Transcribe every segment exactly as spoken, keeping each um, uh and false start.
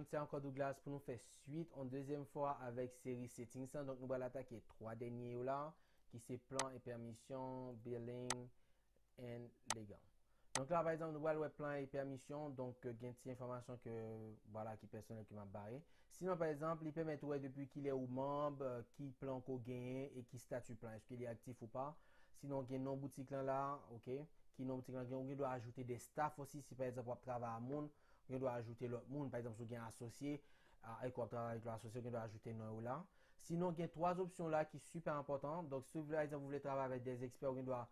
Se ankò Douglas pou nou fè swit an dezyèm fwa avèk seri settings lan. Donk nou pral atake twa dènye yo la, ki se plan e pèmisyon, billing and legal. Donk la, pa egzanp, nou pral wè plan e pèmisyon, donk gen ti enfòmasyon ke, vwala, ki pèsonèl ke m ap bare. Sinon, pa egzanp, li pèmèt ou wè depi kilè ou manm, ki plan ke w genyen e ki stati plan, èske li aktif ou pa. Sinon gen non boutik lan la, oke, ki non boutik lan gen, ou gen dwa ajoute de staff osi, si pa egzanp w ap travay a moun, ou gen dwa ajoute lòt moun, pa egzanp si w gen asosye, e ke w ap travay avèk lòt asosye, ou gen dwa ajoute non yo la. Sinon gen twa opsyon la ki sipè enpòtan, donk si pa egzanp ou vle travay avèk de ekspè, ou gen dwa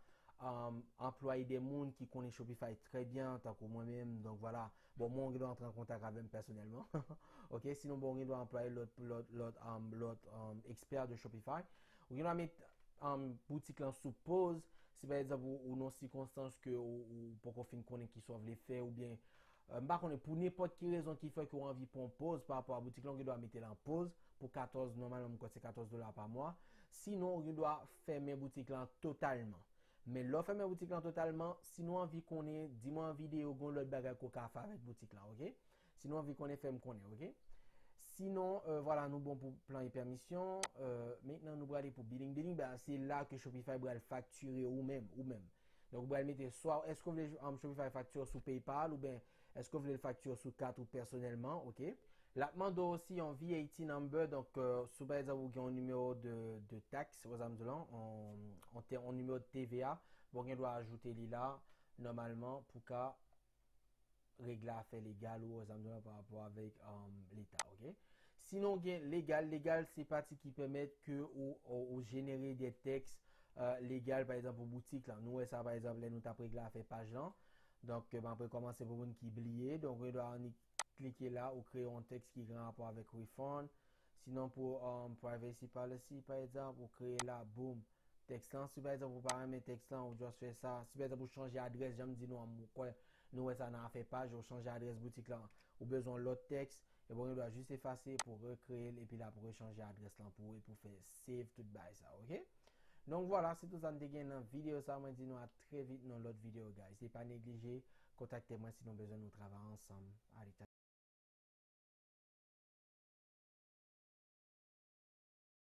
anplwaye de moun ki konnen Shopify trè byen, tankou mwen menm, donk vwala. Bon, mwen ou gen dwa antre an kontak avè m pèsonèlman. Oke, sinon bon, ou gen dwa anplwaye lòt lòt lòt lòt ekspè de Shopify. Ou gen dwa met boutik lan sou poz, si pa egzanp ou nan sikonstans ke ou poko fin konnen kisa w vle fè, oubyen m pa konnen, pou nenpòt ki rezon ki fè ke w anvi pran poz pa rapò a boutik lan, ou gen dwa mete l an poz pou katòz, nòmalman m kwè se katòz dola pa mwa. Sinon ou gen dwa fèmen boutik lan totalman. Men lè w fèmen boutik lan totalman, si nou anvi konnen, di mwen an videyo, gen lòt bagay ke w ka fè avèk boutik lan, oke? Si nou anvi konnen, fè m konnen, oke? Sinon, vwala, nou bon pou plan e pèmisyon. Mentnan nou prale pou billing. Billing, se la ke Shopify pral faktire ou menm, ou menm. Donk ou pral mete swa èske w vle Shopify faktire w sou PayPal, oubyen èske w vle l faktire w sou kat ou pèsonèlman, oke? L ap mande w osi yon VAT number, donk si pa egzanp ou gen yon nimewo de tax, wè sa m di w lan, yon nimewo de TVA, bon, ou gen dwa ajoute li la nòmalman pou ka regle afè legal ou, wè sa m di w lan, pa rapò avèk Leta, oke? Sinon gen legal, legal se pati ki pèmèt ke ou jenere de tèks legal, pa egzanp pou boutik lan. Nou wè sa pa egzanp lè nou t ap regle afè paj lan. Donk m ap rekòmanse pou moun ki bliye. Donk ou gen dwa annik klike la, ou kreye yon tèks ki gen rapò avèk refund. Sinon pou privacy policy pa egzanp, ou kreye la, boom, tèks lan. Si pa egzanp ou pa renmen tèks lan, ou just fè sa. Si pa egzanp ou chanje adrès, jan m di nou an, m kwè nou wè sa nan afè paj, ou chanje adrès boutik lan, ou bezwen lòt tèks, ebyen ou gen dwa jis efase pou rekreye l epi l ap rechanje adrès lan pou ou epi w fè save tout bagay sa, oke? Donk vwala, se tout sa m te gen nan videyo sa. Mwen di nou a trè vit nan lòt videyo, guys. E pa neglije kontakte mwen si nou bezwen nou travay ansanm. Ale,